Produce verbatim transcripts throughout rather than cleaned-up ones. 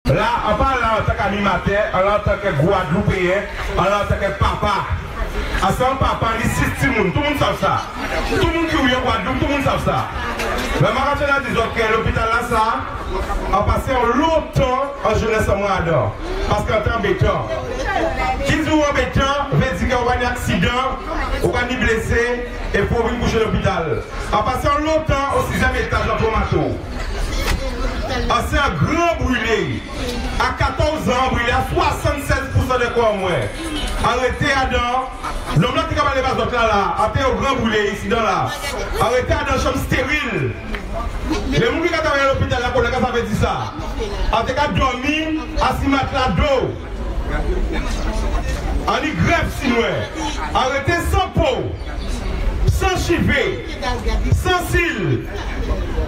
La, an pa la antanke animatè, an la antanke Gwadloupéyen, an la antanke papa. An sé an papa, ni sis timoun, tout moun sav sa. Tout moun ki wè Gwadloup, tout moun sav sa. Mé man ka tyenn a di zot ke lopital-lasa, an pasé an lontan an jénès an mwen adan. Paske an té anbétan. Ki di ou anbétan, vé di ke ou ka ni aksidan, ou ka ni blésé, épi ou vin kouché lopital. An pasé an lontan o sizièm étaj an Pòmato. An sé an gran brilé. A katòz an, an brilé a swasannsèz pousan dè kò an mwen. An rété adan, nonm-lan ki ka palé ba zot la la, an té o gran brilé isidan la. An rété adan chanm stéril. Lé moun ki ka travay lopital-la konnet sa vé di sa. An té ka dòmi asi matla do. An ni grèf si nou. An rété san po, san chivé, san sil.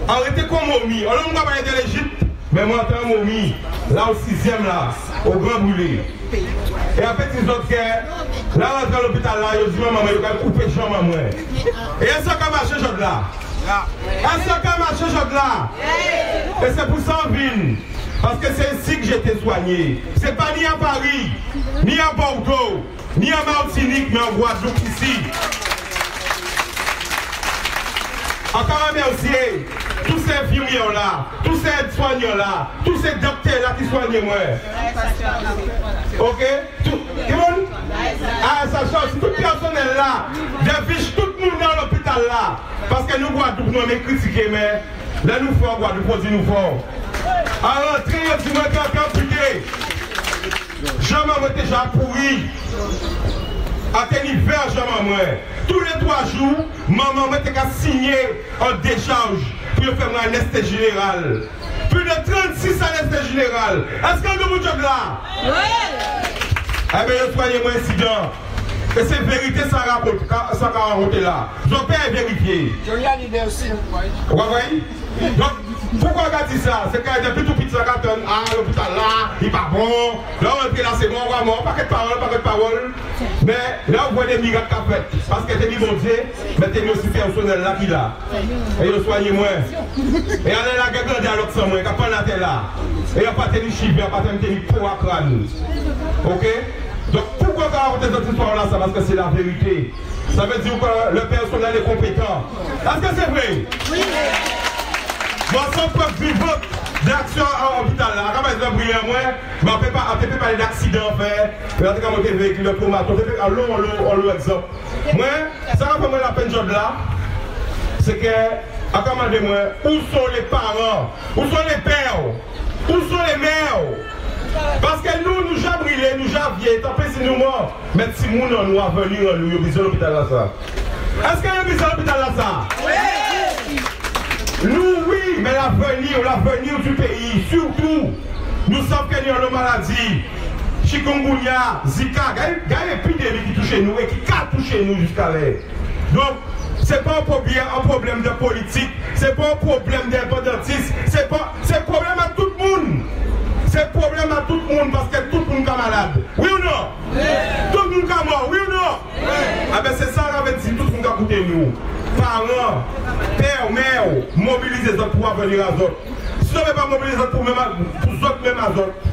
An rété kon momi. Alò, moun ka palé dè Léjip, mé mwen an té an momi. La o sizièm la, o gran brilé. É an pé di zot ke, lè an rantré lopital-la, yo di manman mwen yo ka koupé janm an mwen. É èske an ka maché jòdla? Èske an ka maché jòdla? É sé pou sa an vin. Paske sé isi ke j'ai été soigné. Sé pa ni a Pari, ni a Bòdo, ni a Matinik, mé an Gwadloup isi. An ka rèmèsyé tout sé enfimié-la, tout sé èd-swanyan-la, tout sé doktè-la ki swanyé mwen. Oké? Tout, ki moun? A, sa, sa, tout pèsonel-la, dè vich tout moun dan lopital-la. Paske nou Gwadloup, nou enmen kritiké, mé lè nou fò, Gwadloup, fò di nou fò. An rantré, yo di mwen ke an té anpité. Janm an mwen té ja pouri. An té ni vè janm an mwen. Tou lé twa jou, manman mwen té ka signé an déchaj pou yo fè mwen anestezi jénéral. Plis dè trannsis anestezi jénéral. Èske an dòmi jòdla? Wi. Enben, yo swanyé mwen isidan. É sé vérité sa rakont-, ka, sa ka rakonté la. Zot pé vérifié. Johnny Hallyday osi. Ou konprann? Donk, poukwa an ka di sa? Sé ke dépi tou piti, an ka tann, a, lopital-la, i pa bon. Lè ou rantré la, sé mò, ou ka mò, pakèt pawol, pakèt pawol. Mé la ou vwè dé mirak ka fet, paske té ni Bondié, mé té ni osi pèsonel-la ki la. É yo swanyé mwen. É alè-la, gad grandè a lot san mwen ka pann atè-la. É an pa té ni chivé, an pa té ni po a krann. Oké? Donk, poukwa an ka rakonté zot istwa-lasa? Paske sé lavérité. Sa vé di ke le personnel est compétent. Èske sé vré? Wi. Mwen sé prèv vivan dè aksion an lopital-la. An ka palé dè brilé an mwen, mé an pé pa, an té pé palé dè aksidan an fè. Mé an té ka monté véyikil dè Pòmato, an té pé alon, alon, alon, egzanp. Mwen, sa ka fè mwen lapenn jòdla, sé ke an ka mandé mwen, où sont les parents? Où sont les pères? Où sont les mères? Paske nou, nou ja brilé, nou ja vié, tanpri si nou mò. Mé timoun an nou, avni an nou, yo bizwen lopital-lasa. Èske yo bizwen lopital-lasa? Wi. Nou, wi, mé l'avenir, l'avenir du pays, surtout. Nou sav ke ni anlo maladi, chikungunya, Zika, gay, gay épidémi ki touché nou é ki ka touché nou jiskalè. Donk, sé pa an pwoblèm, an pwoblèm dè politik, sé pa an pwoblèm dè endépandantis, sé pa, sé pwoblèm a tout moun. Sé pwoblèm a tout moun, paske tout moun ka malad. Wi ou non? Wi. Tout moun ka mò, wi ou non? Wi. Enben, sé sa, sa vé di tout moun ka kouté nou. Paran, pè, mè, mobilizé zot pou avni a zot. Si zot pé pa mobilizé zot pou menm a, pou zot menm a zot,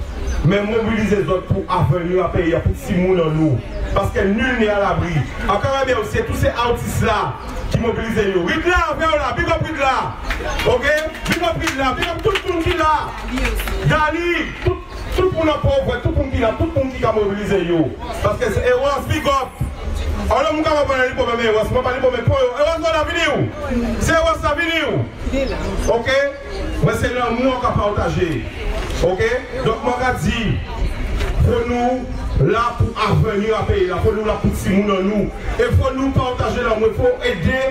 mé mobilizé zot pou avni a péyi-a, pou timoun an nou. Paske nul n'est à l'abri. An ka rèmèsyé tout sé artis-la ki mobilizé yo. Ridla, vè'w la, big up Ridla. Oké? Big up Ridla, big up tout moun ki la. Dani, tout, tout moun an pòv, tout moun ki la, tout moun ki ka mobilizé yo. Paske sé Eros, big up. Alò, moun ka pa pran li pwoblèm Eros, mwen pa li pwoblèm pou yo. Eros, non, la vini ou. Sé Eros, la vini ou. Oké? Mé sé lanmou an ka pawtajé. Oké? Donk, mwen ka di, fò nou la pou avni a péyi-la, fò nou la pou timoun an nou. É fò nou pawtajé lanmou, fò édé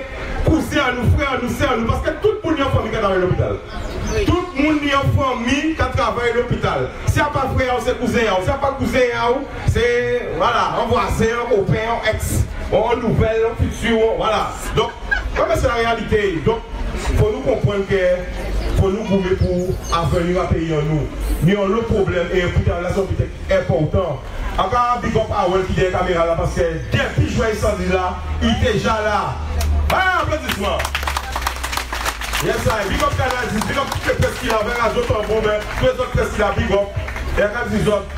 kouzen an nou, frè an nou, sè an nou, paske tout moun ni an fanmi ka travay lopital. Tout moun ni an fanmi ka travay lopital. Si a pa frè a'w, sé kouzen a'w. Si a pa kouzen a'w, sé, vwala, an vwazen, an kopen, an èks, an nouvèl, an fiti, an, vwala. Donk, Mé sé laréyalité. Donk, fò nou konprann ke fò nou goumé pou avni a péyi an nou. Ni anlo pwoblèm é pou té an lèson pétèt enpòtan. An ka big up Harold ki dèyè kaméra-la, paske dépi jwè i sòti la, i té ja la. Ba aplodisman. Yes I, big up Kanal dis, big up tout lé près ki la, vè radyo tanbou, mé tout lézot près ki la, big up. Mwen ka di zot,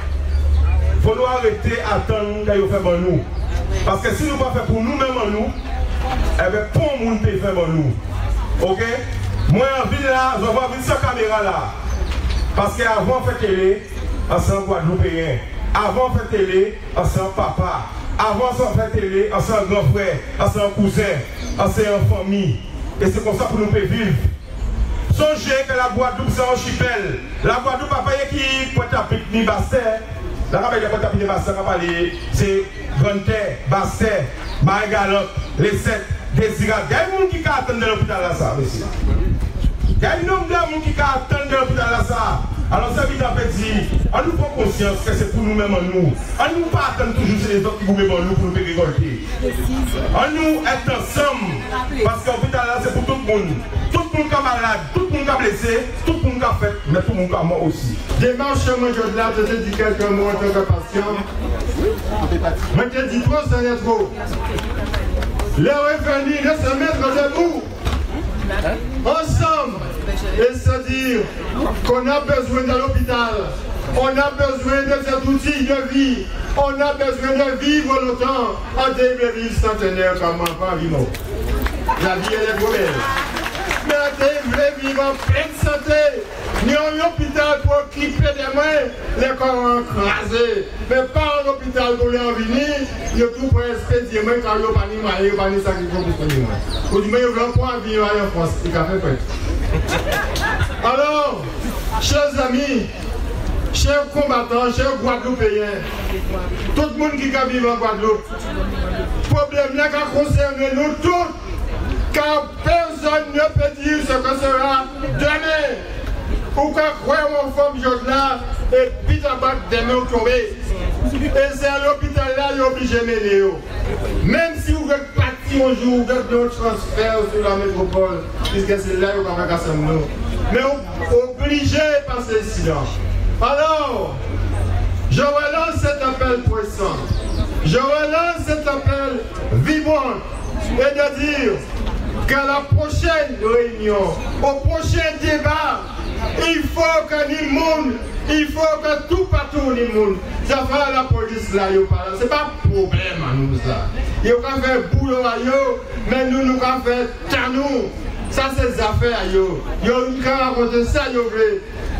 fo nou arété atann kè yo fè ban nou. Paskè si nou pa fè pou nou menm an nou, enben pon moun pé fè ban nou. Oké? Mwen anvi la, zot vwè, anvi san kaméra la. Paskè avan fè télé, an sé an Gwadloupéyen. Avan fè télé, an sé an papa. Avan fè télé, an sé an gran frè, an sé an kouzen, an sé an fanmi. É sé konsa pou nou pé viv. Sonjé kè Lagwadloup sé an chipel. Lagwadloup pa pa yé ki Pwentapit ni Bastè. La ka palé di Pwentapit ni Bastè, ka palé sé Granntè, Bastè, Marigalant, Lésèt, Dézirab. Gay moun ki ka atann dan lopital-lasa, mésyé. Gay nonb dè moun ki ka atann dan lopital-lasa. Alò, sé évidan pé di, annou pran konsyans kè sé pou nou menm an nou. Annou pa atann toujou sé lézot ki goumen ban nou pou nou pé rékolté. Annou et ansanm, paskè lopital-la sé pou tout moun. Tout moun ka malad, tout moun ka blésé, tout moun ka fet, mé tout moun ka mò osi. Démach mwen jòdla, je te dis quelques mots en tant que patient. Mwen té di two san lèt. L'heure est venue de se mettre debout ensemble et se dire qu'on a besoin de l'hôpital, on a besoin de cet outil de vie, on a besoin de vivre longtemps. An té vlé viv santènè kon mwen, pa anvi mò. Lavi, èl lé twò bel. Mé an té vlé viv an plen santé. Ni an lopital pou okipé dè mwen, lè kò an krazé. Mé pa an lopital pou lè an vini, yo tou pré espédyé mwen, ka yo pa ni mwayen, yo pa ni sa ki fo pou swenyé mwen. Ou di mwen, yo vlé an pran avyon alé an Frans, i ka fè frèt. Alò, chè zanmi, chè konbatan, chè Gwadloupéyen, tout moun ki ka viv an Gwadloup, pwoblèm-la ka konsèné nou tout, car personne ne peut dire ce que sera demain. Ou ka kwè ou anfòm jòdla, épi tabak dèmen ou tonbé. É sé a lopital-la yo oblijé mennen yo. Menm si ou ké pati on jou, ou ké ni on transfè si la métwopol, piskè sé la yo ka fè ka sanm nou. Mé ou oblijé pasé isidan. Alors, je relance cet appel pressant. Je relance cet appel vibrant et de dire qu'à la prochaine réunion, au prochain débat, il faut que ni moun, il faut que toupatou ni moun. Zafè lapolis-la, yo pa la, sé pa pwoblèm an nou sa. Yo ka fè boulo a yo, mé nou, nou ka fè ta nou. Sa sé zafè a yo. Yo ka rakonté sa yo vlé.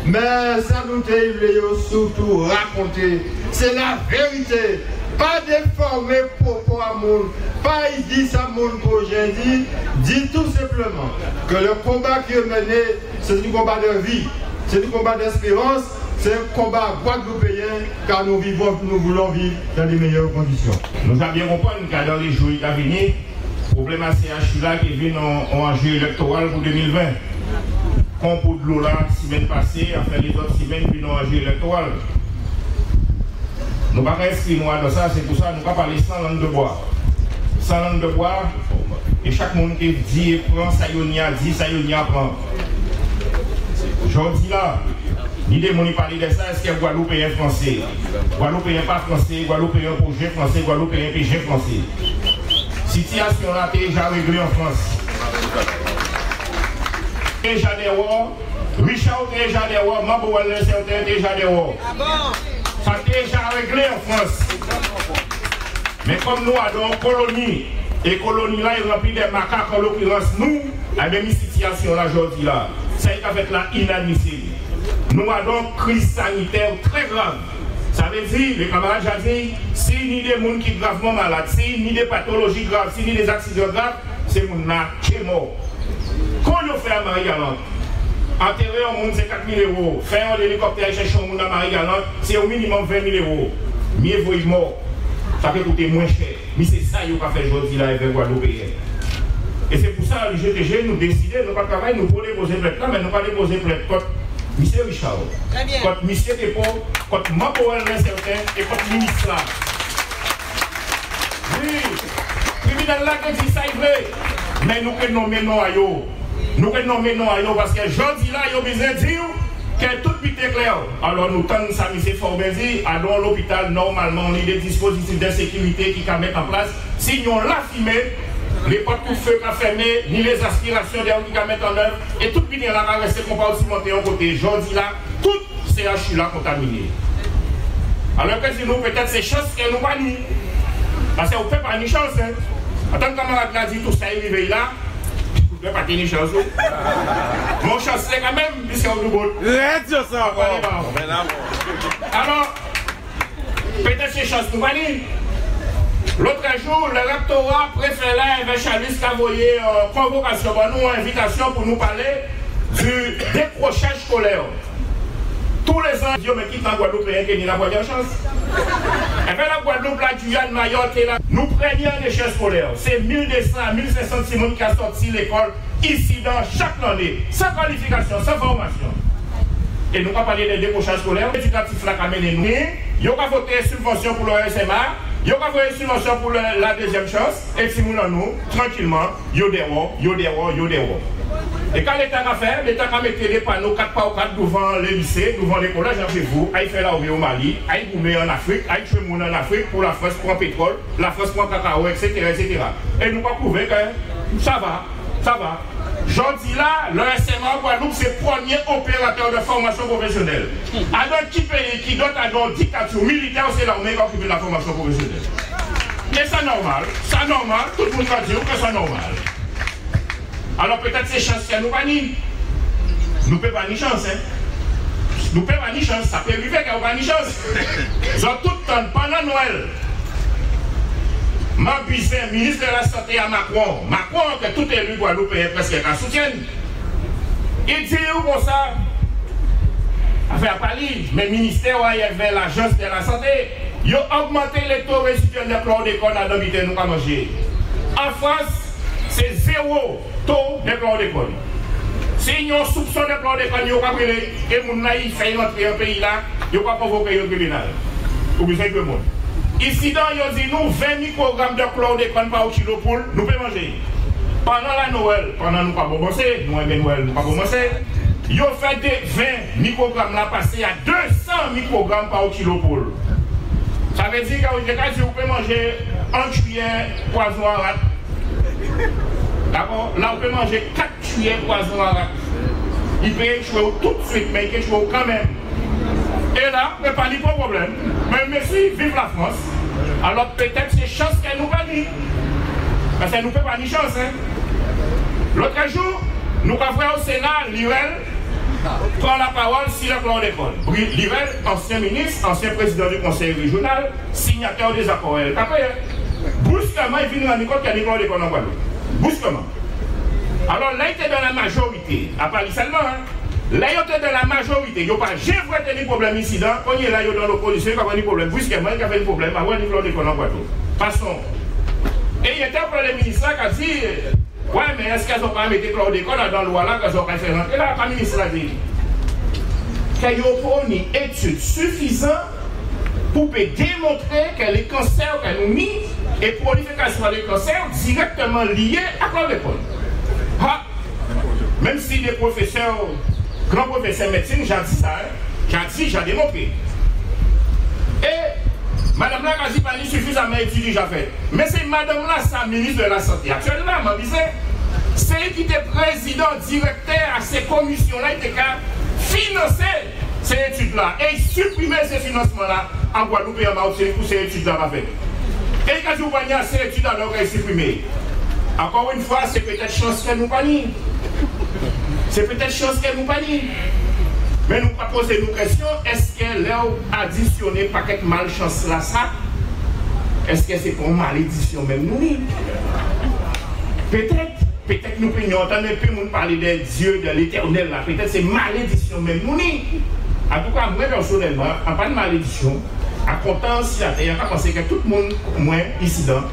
Mé sa nou té vlé yo sirtou rakonté, sé lavérité. Pa défòmé pwopo a moun, pa di sa moun poko jen di. Di tout simplement que le combat qui est mené, c'est un combat de vie, c'est un combat d'espérance, c'est un combat guadeloupéen, car nous vivons, nous voulons vivre dans les meilleures conditions. Nou ja byen konprann ke dan lé jou ki ka vini, pwoblèm a C H U la ké vin on, on anjé élèktoral pou dé mil ven. Kon pou dlo-la, simenn pasé, anfen, lézot simenn, vin on anjé élèktoral. Nou pa ka enskri nou adan sa, sé pou sa nou ka palé san lang dè bwa. San lang dè bwa, é chak moun ké di é pran sa yo ni a di, sa yo ni a pran. Jòdi-la, ni dé moun ki palé dè sa, èskè Gwadloupéyen fransé? Gwadloupéyen pa fransé, Gwadloupéyen poko jen fransé, Gwadloupéyen pé jen fransé. Sitiyasyon-la té ja réglé an Frans. Té ja dèwò, Richard té ja dèwò, Manbo Wèl Lensèten té ja dèwò. Sa té ja réglé an Frans. Mé kòm nou adan on koloni, é koloni-la i ranpli dè makak, an lokirans nou, enben, mi sitiyasyon-la jòdi-la, sa ki ka fèt la inadmisib. Nou adan on kriz sanitè trè grav. Sa vlé di, lé kanmarad ja di, si ni dé moun ki gravman malad, si ni dé patoloji grav, si ni dé zaksidan grav, sé moun-la ké mò. Kon yo fè a Marigalant, antéré on moun sé kat mil éwo, fè on élikoptè ay chèché on moun a Marigalant, sé o minimòm ven mil éwo. Myé vo i mò, sa ké kouté mwen chè. Mi sé sa yo ka fè jòdi-la èvè Gwadloupéyen. É sé pou sa, l'U G T G, nou désidé, nou pa travay, nou poko dépozé plent-la, mé nou ka dépozé plent kont misyé Richard, kont misyé Dépo, kont Manbo Wèl Lensèten é kont minis-la. Wi, tribinal-la ké di sa i vlé, mé nou ké nonmen non a yo. Nou ké nonmen non a yo, paskè jòdi-la, yo bizwen di'w kè tout biten klè. Alò, nou tann sa misyé Faubin di, adan on lopital, nòmalman, ni dé dispozitif dè sékirité ki ka mèt an plas. Si ni on lafimé, lé pòt kout fé ka fèmé, ni lé zaspirasyon dèyè ki ka mèt an èv, é tout biten-la ka rèsté konpatimanté on koté. Jòdi-la, tout C H U la kontaminé. Alò, ké di nou, pétet sé chans ké nou pa ni. Paske ou pé pa ni chans, en. Antan kanmarad-la di tou sa i rivé la, ou pé pa té ni chans, wi. Mé ou chansé kanmenm, piske ou doubout. Red, sa, bon. Alò, pétet sé chans nou pa ni. Lot jou, le rectorat, préfé-la, Hervé Chalus, ka voyé, euh, konvokasion ba nou, envitasion pou nou palé di dékrochaj skolè. Tou lé zan, yo di, mé ki tan Gwadloupéyen ké ni laprèmiè chans ? Enben, la Gwadloup, la Giyàn, Mayot, é la, nou prèmié an échek skolè. Sé mil dé san a mil senk san timoun ki ka sòti lékol isidan chak lanné, san kalifikasion, san fòmasion. É nou ka palé di dékrochaj skolè, édikatif-la ka mennen nou. Yo ka voté sibvansion pou le S M A, yo ka voté sibvansion pou le, la dézièm chans, é timoun an nou, trankilman, yo déwò, yo déwò, yo déwò. É ka Léta ka fè ? Léta ka mété dé pano kat pa kat douvan lé lisé, douvan lé kolèj, an Prévou, ay fè lawé o Mali, ay goumé an Afrik, ay tjwé moun an Afrik pou Lafrans pran pétwol, Lafrans pran kakawo, et cetera, et cetera. É nou ka pwouvé ké sa va, sa va. Jòdi-la, le S M A an Gwadloup sé prèmié opératè di fòmasion pwofésionel. Adan ki péyi ki dot adan diktati militè, sé larmé ki okipé la fòmasion pwofésionel ? É sa nòmal, sa nòmal, tout moun ka di'w ké sa nòmal. Alò, pétet sé chans ké nou pa ni. Nou pé pa ni chans, en. Nou pé pa ni chans, sa pé rivé ké ou pa ni chans. Zot tout tann, pandan Nwel, Mabizin, minis di la santé a Macron, Macron, ké tout éli gwadloupéyen preske ka soutienn, i di konsa, anfen, a pa li, mé ministè-a, i avè lajans di la santé, yo ogmanté lé to rézidiel di klòdékòn adan biten nou ka manjé. An Frans, sé zéwo to di klòdékòn. Si ni on soupson di klòdékòn, yo ka brilé, é moun-la i fè'y rantré an péyi-la, yo ka konvoké yo tribinal. Ou bizwen dé moun. Isidan, yo di nou ven mikwogram di klòdékòn pa kilo poul, nou pé manjé. Pandan la Nwel, pandan nou ka bonbansé, nou enmen Nwel, nou ka bonbansé, yo fè dé ven mikwogram-la pasé a dé san mikwogram pa kilo poul. Sa vé di ké ou, yo ka di ou pé manjé an kiyè pwazon a rat. Dakò ? La ou pé manjé kat kiyè pwazon a rat. I pé échwé'w tousuit, mé i ké échwé'w kanmenm. É la, mé pa ni pon pwoblem. Mé mèsi, viv Lafrans. Alò, pétet sé chans ké nou pa ni. Paske nou pé pa ni chans, en. Lot jou, nou ka vwè o Séna, Lirel pran lapawol si le klòdékòn. Bri-, Lirel, ansien minis, ansien prézidan di konsey réjional, signataire des accords L K P, en. Briskman, i vin rann li kont ké ni klòdékòn an Gwadloup. Briskman. Alò, la i té dan la majorité, a pa li selman, en. La yo té dan la majorité, yo pa janmen té ni pwoblem isidan, kounyé-la yo dan lopozision, yo ka ni pwoblem. Briskman, yo ka fè ni pwoblem, a wè ni klòdékòn an Gwadloup. Pason. É i entèpélé minis-la, ka di, wè, mé es zot pa mété klòdékòn adan lwa-la, ké zot ka fè rantré la, ka minis-la di ? Ké yo pa ni étid sifizan pou pé démontré ké lé kansè ké nou ni é pwolifikasion dé kansè direkteman lié a klòdékòn. Ha ! Menm si dé pwofésè, gran pwofésè médsin, ja di sa, en, ja di, ja démontré. É madanm-la ka di pa ni sifizaman étid ki ja fet. Mé sé madanm-lasa, minis di la santé aktiel-la, Mabizin, sé li ki té prézidan dirèktè a sé komision-la, i té ka finansé sé étid-la. É i siprimé sé finansman-la an Gwadloup é an Matinik pou sé étid-la pa fet. É i ka di ou pa ni asé étid alò ké i siprimé. Ankò an fwa, sé pétet chans ké nou pa ni. Sé pétet chans ké nou pa ni. Mé nou ka pozé nou kestion, es lè ou adisioné paket malchans-lasa, es sé pa on malédision menm nou ni ? Pétet, pétet nou pé ni antann enpé moun palé di Dié, di Létènel la, pétet sé malédision menm nou ni. Antouka, mwen pèsonelman, an pa ni malédision, an kontan si latè, an ka pansé ké tout moun, mwen, isidan,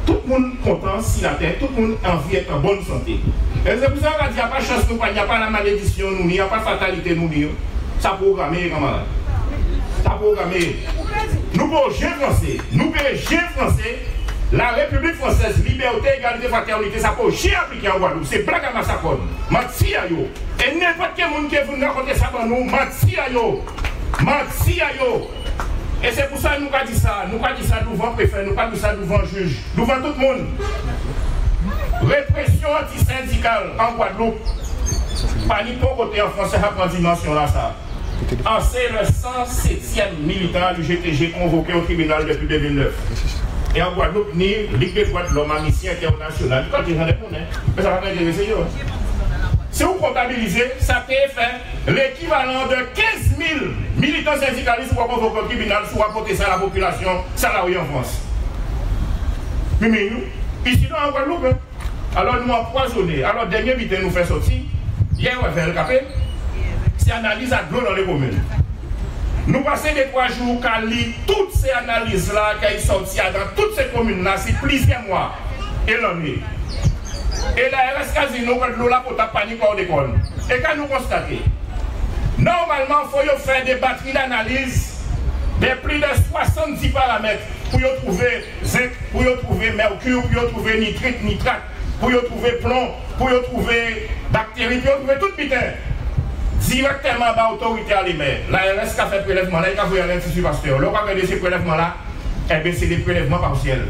tout moun kontan si latè, tout moun anvi et an bòn santé. É sé pou sa an ka di, a pa chans nou pa ni, a pa lamalédision nou ni, a pa fatalité nou ni, sa pwogramé, kanmarad. Sa pwogramé. Nou pé oblizé fransé, nou pé oblizé fransé. La Répiblik fransez, libèté, égalité, fratènité, sa pé oblizé apliké an Gwadloup. Sé blag a masakòn. Manti a yo. É nenpot ki moun ki vin rakonté sa ban nou, manti a yo. Manti a yo. É sé pou sa nou ka di sa, nou ka di sa douvan préfé, nou ka di sa douvan jij, douvan tout moun. Réprésion antisendikal an Gwadloup, pa ni pon koté an Frans sa pran dimansion-lasa. An sé lè san sétyèm militan a l'U G T G konvoké o tribinal dépi dé mil nèf. É an Gwadloup, ni Ligue des droits de l'homme, Amnesty International, tout jan dè moun, en. Mé sa pa ka entérésé yo. Si ou kontabilizé, sa té fè lékivalan dè kenz mil militan sendikalis ou ka konvoké o tribinal si ou rapòté sa a lapopilasyon salarié an Frans. Mimi, nou, isi nou an Gwadloup, en. Alò, nou anpwazonnen. Alò, dènyé biten nou fè sòti, yè, wè, vè L K P, sé analiz a dlo dan lé komin. Nou pasé dé twa jou ka li tout sé analiz-la ki sòti adan tout sé komin-la, si plizyè mwa é lanné. É l'A R S ka di nou ki dlo-la potab pa ni klòdékòn. É ka nou konstaté? Nòmalman, fo yo fè dé batri d'analiz dè plis dè swasanndis paramèt pou yo twouvé zenk, pou yo twouvé mèkir, pou yo twouvé nitrit, nitrat, pou yo twouvé plon, pou yo twouvé baktéri, pou yo twouvé tout biten. Dirèktèman ba otorité a lé mè. L'A R S ka fè prélèvman-la, i ka voyé a l'Institut Pasteur. Lè ou ka gadé sé prélèvman-la, ében, sé dé prélèvman pasyèl.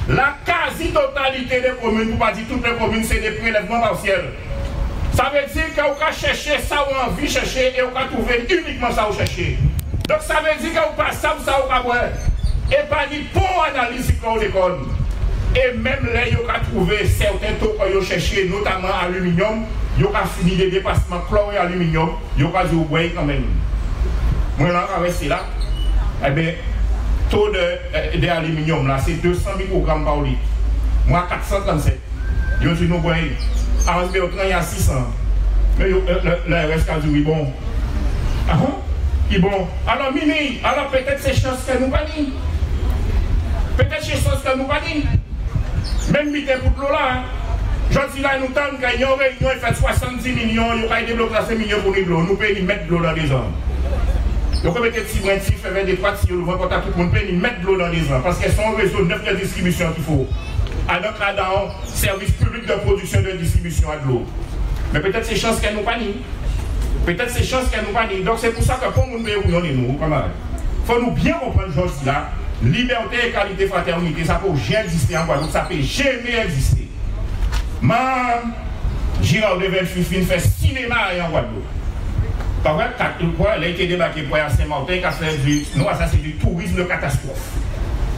La kazi-totalité dé komin, pou pa di tout lé komin, sé dé prélèvman pasyèl. Sa vé di ki ou ka chèché sa ou anvi chèché é ou ka twouvé inikman sa ou chèché. Donk, sa vé di ki ou pa sav sa ou ka bwè. É pa ni pon analiz si klòdékòn. É menm lè yo ka twouvé sèten to ki yo chèché, notaman aliminyòm, yo ka fini dé dépasman klò é aliminyòm, yo ka di ou bwè'y kanmenm. Mwen la, an ka rèsté la. Ében, to dè, dè aliminyòm-la, sé dé san mikwogram pa lit. Mwen a kat san trannsèt. Yo di nou bwè'y. Arens Bertrand, i a sis san. Mé yo, lè, lè, lè rès ka di wi bon. Ahan. I bon. Alò, Mimi, alò, pétèt sé chans ki nou pa ni. Pétèt sé chans ki nou pa ni. Menm biten pou dlo-la, en. Jòdi-la, nou tann ki on réinyon, i fè swasanndis milyon, yo kay déblokasé milyon pou ni dlo. Nou pé ni mèt dlo dan dé zan. Yo ka mété ti bren, ti fè vè dé twa ti yo douvan pòt a tout moun, pé ni mèt dlo dan dé zan. Paskè sé on rézo nèf dè distribisyon ki fo. Adan kad a on sèvis piblik dè pwodiksyon, dè distribisyon a dlo. Mé pétèt sé chans ki nou pa ni. Pétèt sé chans ki nou pa ni. Donk, sé pou sa ki pon moun pé wouyonnen nou, kanmarad. Fò nou byen konprann jòdi-la, libèté, égalité, fratènité, sa poko jen ègzisté an Gwadloup, sa pé janmen ègzisté. Man, Girard de Villefuif vin fè sinéma a-y an Gwadloup. Pa vré, kat, lè i té débaké pou a-y a Sen-Marten, i ka fè di, non, sa sé di tourism dè katastwòf.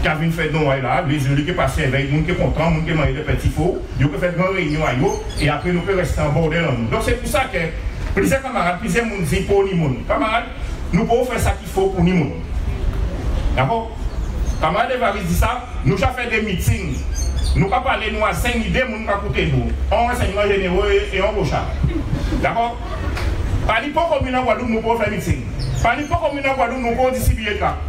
Ka vin fè don a-y la, lé zéli ké pasé avè-y, moun ké kontan, moun ké manjé dé pètifo, yo ké fè gran réinyon a yo, é apré nou ké rèsté an bòdèl an nou. Donk sé pou sa ki plizyè kanmarad, plizyè moun di poko ni moun. Kanmarad, nou poko fè sa ki fo pou ni moun. Dakò? Kanmarad Évariste di sa, nou ja fè dé miting. Nou ka palé, nou a zenn, ni dé moun ka kouté nou. On ansèyman jénéro é, é on bocha. Dakò? Pa ni pon komin an Gwadloup nou poko fè miting. Pa ni pon komin an Gwadloup nou poko distribiyé trak.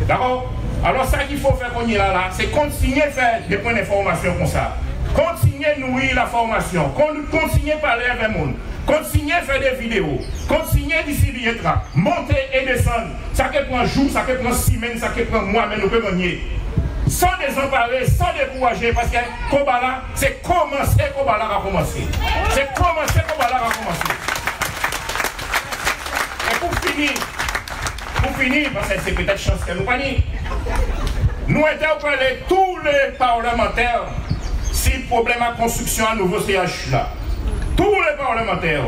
Dakò? Alò, sa ki fo fè kounyé-la la, sé kontinyé fè dé pwen enfòmasyon konsa. Kontinyé nouri lafòmasyon. Kon-, kontinyé palé avè moun. Kontinyé fè dé vidéo. Kontinyé distribiyé trak. Monté é désann. Sa ké pran jou, sa ké pran simenn, sa ké pran mwa, mé nou ké gannyé. San dézanparé, san dékourajé, paskè konba-la, sé koumansé konba-la ka koumansé. Sé koumansé konba-la ka koumansé. É pou fini, pou fini, paskè sé pétèt chans ki nou pa ni, nou entèpélé tout lé palmantè si pwoblèm a konstriksyon a nouvo C H U la. Tout lé palmantè,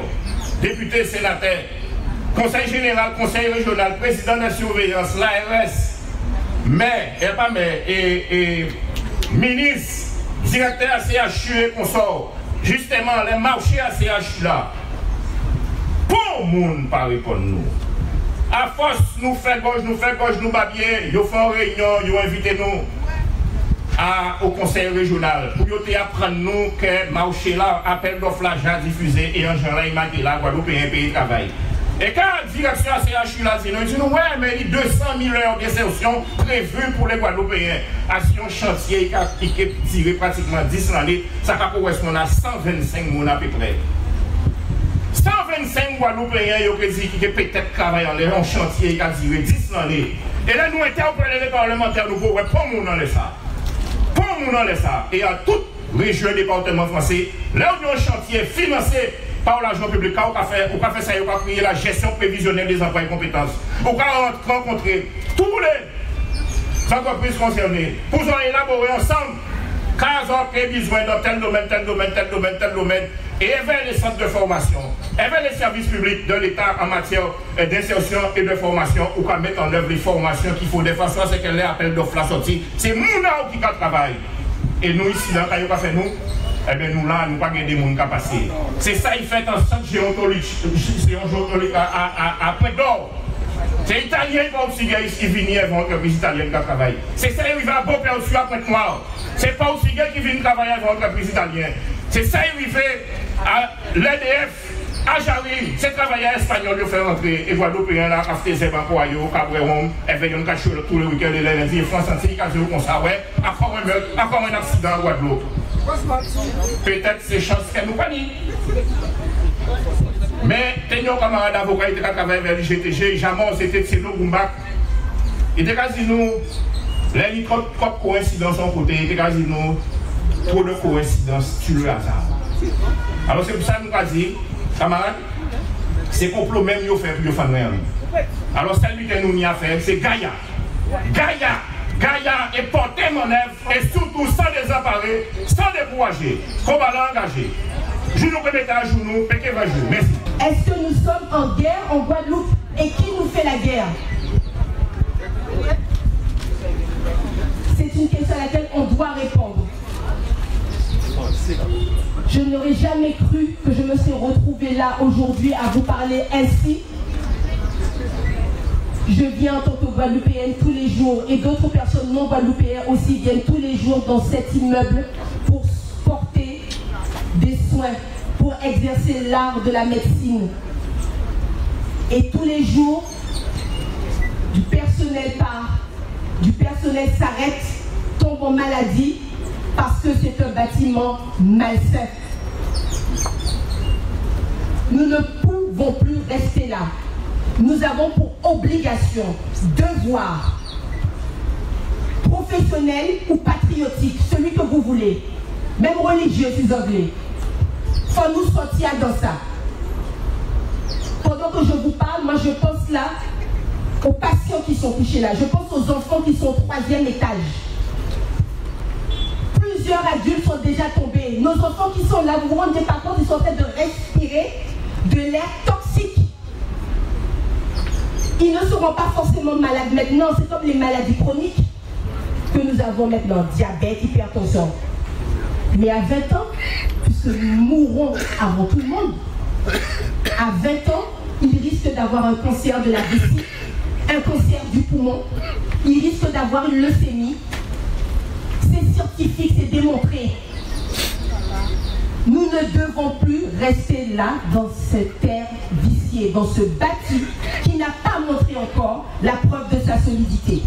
dépité, sénatè, Konsèy jénéral, Konsèy réjyonal, prézidan dè sirvéyans, l'A R S, mè, é pa mè, é, é minis, dirèktè a C H U é konsò, jistèman, lè mawché a C H U la, pon moun pa réponn nou. Afòs nou fè gòj, nou fè gòj, nou babyé, yo fè on réinyon, yo envité nou a, o konsèy réjyonal, pou yo té aprann nou ki mawché-la, apèl dòf-la ja difizé, é an jan-la i maké la, Gwadloupéyen pé travay. É kan dirèksyon a C H U la di nou, di nou, wè, mé ni dé san mil è dèsèsyon prévi pou lé Gwadloupéyen. Asi on chantyé ki ka, ki ké diré pratikman dis lanné, sa ka korèsponn a san vennsenk moun apéprè. San vennsenk Gwadloupéyen, yo ké di, ki ké pétèt travay anlè on chantyé ki ka diré dis lanné. É lè nou entèpélé lé palmantè, nou poko wè pon moun anlè sa. Pon moun anlè sa. É an tout réjyon, dépatman fransé, lè ou ni on chantyé finansé pa lajan piblik, ka ou ka fè, ou ka fè sa yo ka kriyé la gestion prévisionnelle des emplois et compétences. Ou ka rankontré tout lé zantrepriz konsèné pou zò élaboré ansanm ka zò ké bizwen dan tèl domèn, tèl domèn, tèl domèn, tèl domèn, É èvè lé sant dè fòmasion, èvè lé sèvis piblik dè Léta an matiè, euh, d'insertion et de formation, ou ka mèt an èv lé fòmasion ki fo dè fason a sè kè lè apèl d'offre-la sòti, sé moun a-w ki ka travay. É nou isi-la, ka yo ka fè nou, ében, nou la, nou pa gen dé moun ka pasé. Sé sa i fèt an sant jéontolojik, sé an jéontolojik a, a, a, a Pwentdò. Sé Italien, pa osi vini èvè an antrepriz italièn ka travay. Sé sa i rivé a Bopè osi a Pwentnwa. Sé pa osi ki vin travay avè antrepriz italien. Sé sa i rivé a l'E D F, a Jarry, sé travayè èspanyòl yo fè rantré, é Gwadloupéyen-la ka achté zèb an pwa yo, ka bwè wonm, èvè yonn ka tjwé lòt tou lé wikenn, é lè lendi, é Frans antiy ka di-w konsa, wè, ankò an émèt, ankò an aksidan an Gwadloup. Pétèt sé chans kè nou pa ni. Mé, té ni on kanmarad avoka, i té ka travay avè l'U G T G, Jean-Mars, sé té Tséno Goumbak. I té ka di nou, lè ni twòp, twòp kowensidans on koté, i té ka di nou, trop de coïncidences tue le hasard. Alò, sé pou sa nou ka di, kanmarad, sé konplo menm yo fè pou yo fann ren an nou. Alò, sèl biten nou ni a fè, sé gaya. Gaya, gaya, é pòté mannèv, é sirtou san dézanparé, san dékourajé. Konba-la angajé. Jou nou pé mété ajounou, pé ké va jou. Mèsi. Est-ce que nous sommes en guerre en Guadeloupe ? Et qui nous fait la guerre ? C'est une question à laquelle on doit répondre. Je n'aurais jamais cru que je me serais retrouvée là aujourd'hui à vous parler ainsi. Je viens en tant que Guadeloupéenne tous les jours et d'autres personnes non guadeloupéennes aussi viennent tous les jours dans cet immeuble pour porter des soins, pour exercer l'art de la médecine. Et tous les jours, du personnel part, du personnel s'arrête, tombe en maladie, parce que c'est un bâtiment malsain. Nous ne pouvons plus rester là. Nous avons pour obligation, devoir, professionnel ou patriotique, celui que vous voulez, menm rèlijié si zot lé, fo nou sòti adan sa. Pendant que je vous parle, moi je pense là aux patients qui sont couchés là. Je pense aux enfants qui sont au troisième étage. Plusieurs adultes sont déjà tombés. Nos enfants qui sont là, vous vous rendez pas compte, ils sont en train de respirer de l'air toxique. Ils ne seront pas forcément malades maintenant, c'est comme les maladies chroniques que nous avons maintenant, diabète, hypertension. Mais à vingt ans, puisque nous mourons avant tout le monde, à vingt ans, ils risquent d'avoir un cancer de la vessie, un cancer du poumon, ils risquent d'avoir une leucémie. C'est scientifique, c'est démontré. Nous ne devons plus rester là, dans cette terre viciée, dans ce bâti qui n'a pas montré encore la preuve de sa solidité.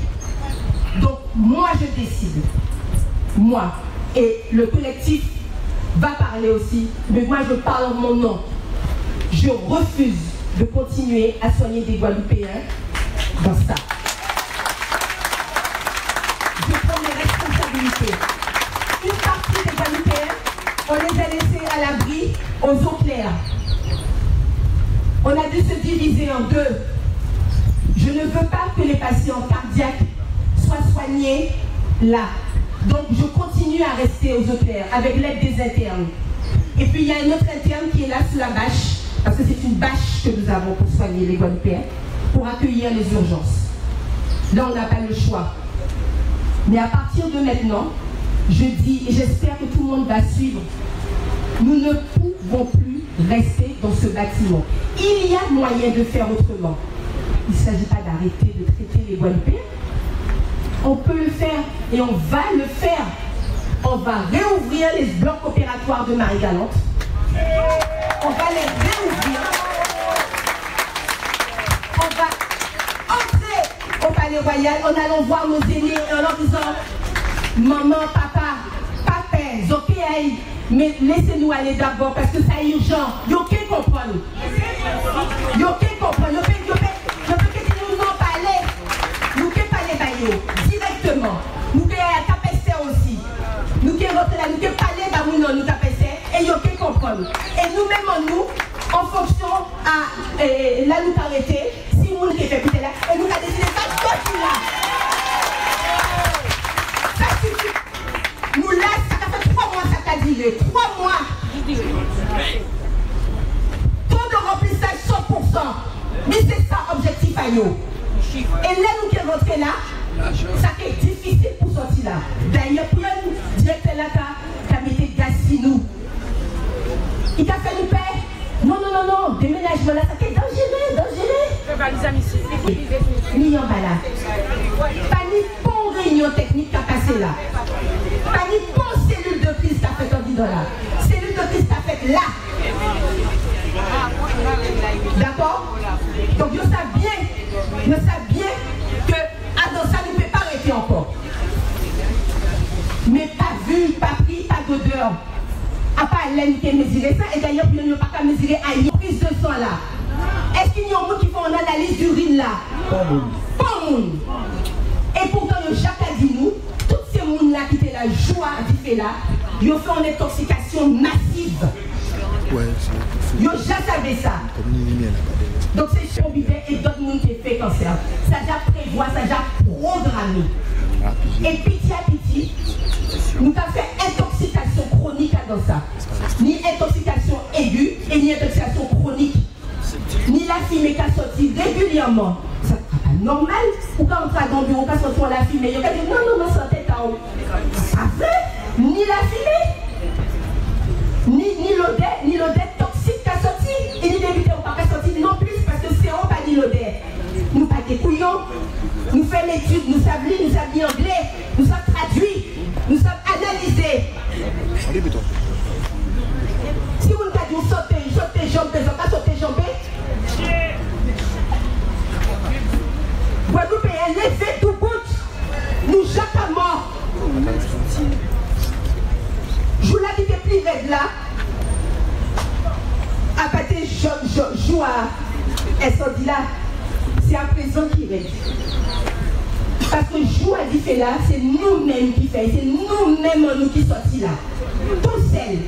Donc, moi, je décide. Moi, et le collectif va parler aussi, mais moi, je parle en mon nom. Je refuse de continuer à soigner des Guadeloupéens dans ça. Je prends mes responsabilités. Une partie des Guadeloupéens, on les a laissés à l'abri aux eaux claires. On a dû se diviser en deux. Je ne veux pas que les patients cardiaques soient soignés là. Donc, je continue à rester aux eaux claires avec l'aide des internes. Et puis, il y a un autre interne qui est là sous la bâche, parce que c'est une bâche que nous avons pour soigner les Guadeloupéens, pour accueillir les urgences. Là, on n'a pas le choix. Mais à partir de maintenant, je dis, et j'espère que tout le monde va suivre, nous ne pouvons plus rester dans ce bâtiment. Il y a moyen de faire autrement. Il ne s'agit pas d'arrêter de traiter les Guadeloupéens. On peut le faire et on va le faire. On va réouvrir les blocs opératoires de Marie-Galante. On va les réouvrir. On va entrer au Palais Royal en allant voir nos aînés et en leur disant, maman, papa, pa pè, zot ké alé, mé lésé nou alé dabò, paske sa irjan. Yo ké konprann. Yo ké konprann. Yo pé, yo pé, yo pé kité nou, nou palé. Nou ké palé ba yo dirèkteman. Nou ké alé a Kapèstè osi. Nou ké rantré la, nou ké palé ba moun-lan, nou Kapèstè, é yo ké konprann. É nou menm an nou, an fonksion a, é, la nou ka rété, si moun ké fè pité la, é nou ka désidé sa, sa ki la. Sa sifi. Nou la, sa ka fè twa mwa sa ka diré. Twa mwa. yo. É lè nou ké rantré la, sa ké difisil pou sòti la. Dayè, pou yo, direktè-la ka, ka mété gaz si nou. I ka fè nou pè. Non, non, non, non. Déménajman-la, sa ké danjéré, danjéré. Ni anba la. Pa ni pon réinion teknik ka pasé la. Pa ni pon selil de kriz ka fet andidan la. Selil de kriz ka fet la. Dakò? Donk, yo sav bien, yo sav bien ke adan sa, nou pé pa rété ankò. Mé pa vi, pa pri, pa d'odè. Apa lè nou té méziré sa, é dayè, pou yo, yo pa ka méziré ayen. Priz de san la. Eské ni an moun ki fè an analiz irin la? Pon moun. Pon moun. É poutan, yo ja ka di nou, tout sé moun-la ki té la jou a difé-la, yo fè an entoksikasyon masiv. Yo ja sav sa. Donk, sé Chon Bidè é dot moun ki fè kansè. Sa ja prévwa, sa ja pwogramé. É piti a piti, nou ka fè entoksikasyon kronik adan sa. Ni entoksikasyon égi é ni entoksikasyon kronik. Ni lafimé ka sòti régilyèman. Sa pa nòmal. Ou ka antré adan biwo, ou ka santi lafimé. Yo ka di, non, non, non, santé ta'w. Pa vré. Ni lafimé. Ni, ni lodè, ni lodè toksik ka sòti. É ni dé biten ou pa ka santi non plis, paske sé ou pa ni lodè. Nou pa dé kouyon. Nou fè létid, nou sav li, nou sav li anglé, nou sav tradui, nou sav analizé. Si moun ka di'w soté, soté janbé, sa pa soté janbé. Gwadloupéyen, lévé doubout. Nou ja ka mò. Jou-la ki té pli red la, apa té jou, jou, jou a ensandi-la, sé aprézan ki red. Paske jou a difé-la, sé nou menm ki fè'y, sé nou menm an nou ki sòti la. Tousel.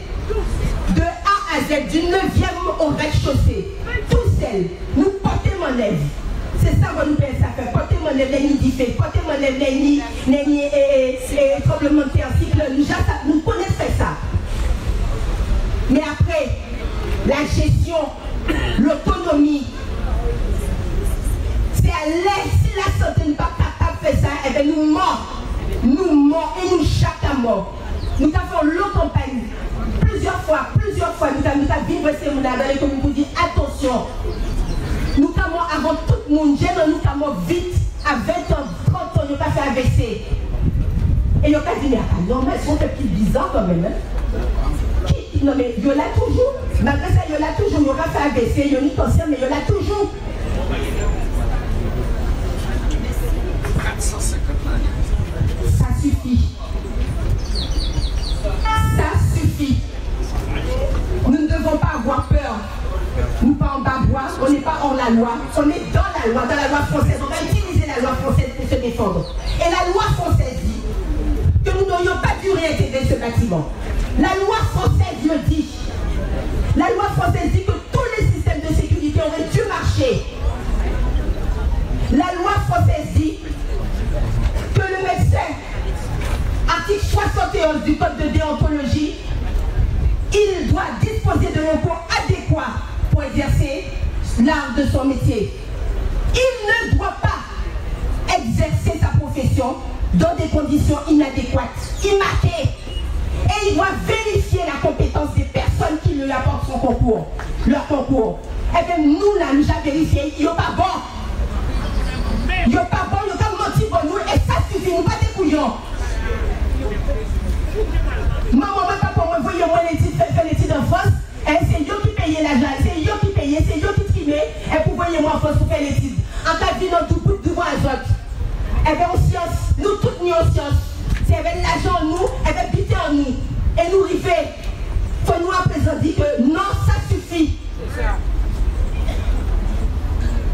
De A à Z, du neuvième au rez-de-chaussée. Tousel. Nou pòté mannev. Sé sa Gwadloupéyen sa fè. Pòté mannev lè ni difé. Pòté mannev lè ni, lè ni, é, é, é, tranblemanntè, siklòn. Nou ja sa, nou konnet fè sa. Mé apré, lajésyon, lotonomi, sé alè, si lasanté nou pa kapab fè sa, ében, nou mò. Nou mò é nou ja ka mò. Nou ka fè an lo kanpay. Pliziè fwa, pliziè fwa, nou ka, nou ka vin wè sé moun-la dan lé komin pou di, atansyon. Nou ka mò avan tout moun. Jenn an nou ka mò vit. A ventan, trantan, yo ka fè A V C. É yo ka di, mé apa, non, mé sé an pé pli biza kanmenm, en. Ki, non, mé yo la toujou. Malgré sa, yo la toujou. Yo ka fè A V C, yo ni kansè, mé yo la toujou. Ça suffit. Ça suffit. Nous ne devons pas avoir peur. Nou pa anba bwa, on n'est pas hors la loi, on est dans la loi, dans la loi française. On va utiliser la loi française pour se défendre. Et la loi française dit que nous n'aurions pas dû réintégrer ce bâtiment. La loi française le dit. La loi française dit que tous les systèmes de sécurité auraient dû marcher. La loi française dit que le médecin, article soixante et onze du code de déontologie, il doit disposer de locaux adéquats pour exercer l'art de son métier. Il ne doit pas exercer sa profession dans des conditions inadéquates. I maké. Et il doit vérifier la compétence des personnes qui lui apportent son concours, leur concours. Ében, nou la, nou ja vérifié, yo pa bon. Yo pa bon, yo ka manti ba nou, é sa sifi, nou pa dé kouyon. Manman mwen, papa mwen voyé mwen létid, fè, fè létid an Frans, é sé yo ki péyé lajan, sé yo ki péyé, sé yo ki trimé, é pou voyé mwen an Frans pou fè létid. An ka vin an doubout douvan a zot. Ében, an syans, nou tout ni an syans. Sé avek lajan an nou, avek biten an nou. É nou rivé. Fo nou aprézan di ke non, sa sifi.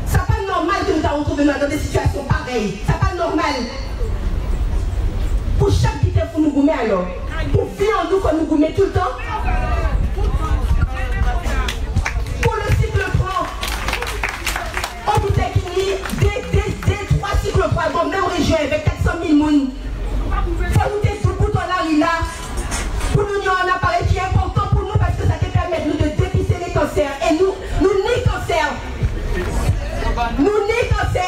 Sa pa nòmal ke nou ka rètrouvé nou dan dé sitiyasyon parey. Sa pa nòmal. Pou chak biten fo nou goumé alò. Pou vi an nou fo nou goumé toultan. Pou le cyclotron, on biten ki ni dé, dé, dé, twa cyclotron dan menm réjyon avek kat san mil moun. Fo nou té doubout an lari-la. Pou nou ni an aparey ki enpòtan pou nou, paske sa té pèmet nou de dépisté lé kansè. É nou, nou ni kansè. Nou ni kansè.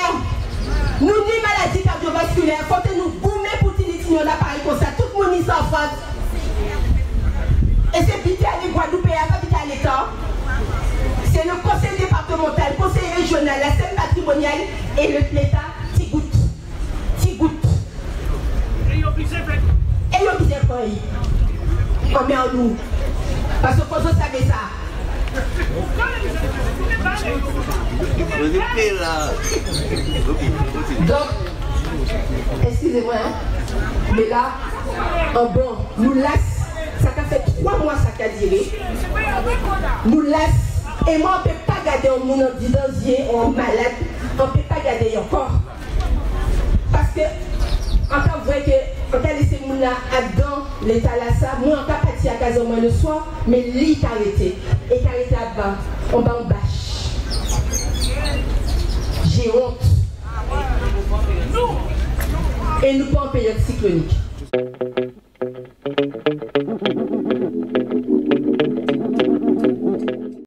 Lè fòté nou goumen pou tini tini-an, la parèy konsa, tout moun ni san fòs. É sé biten a lé Gwadloupéyen, pa biten a Léta. Sé le konsèy dépatmantal, konsèy réjyonal, la sèn patrimonyal é le, Léta, ti gout. Ti gout. É yo bizwen fè. É yo bizwen pran. Anmè nou. Paskè fò zòt sav sa. Donk, eskizé mwen, en. Mé la, an bon, nou las, sa ka fè twa mwa sa ka diré. Nou las, é mwen, an pé pa gadé an moun andidan zyé, an malad, an pé pa gadé'y ankò. Paskè an ka vwè kè an ka lésé moun-la adan léta-lasa, mwen an ka pati a kaz an mwen lè swè, mé li ka rété. É ka rété anba, anba on bach. J'ai honte. É nou pa an péryòd siklonik.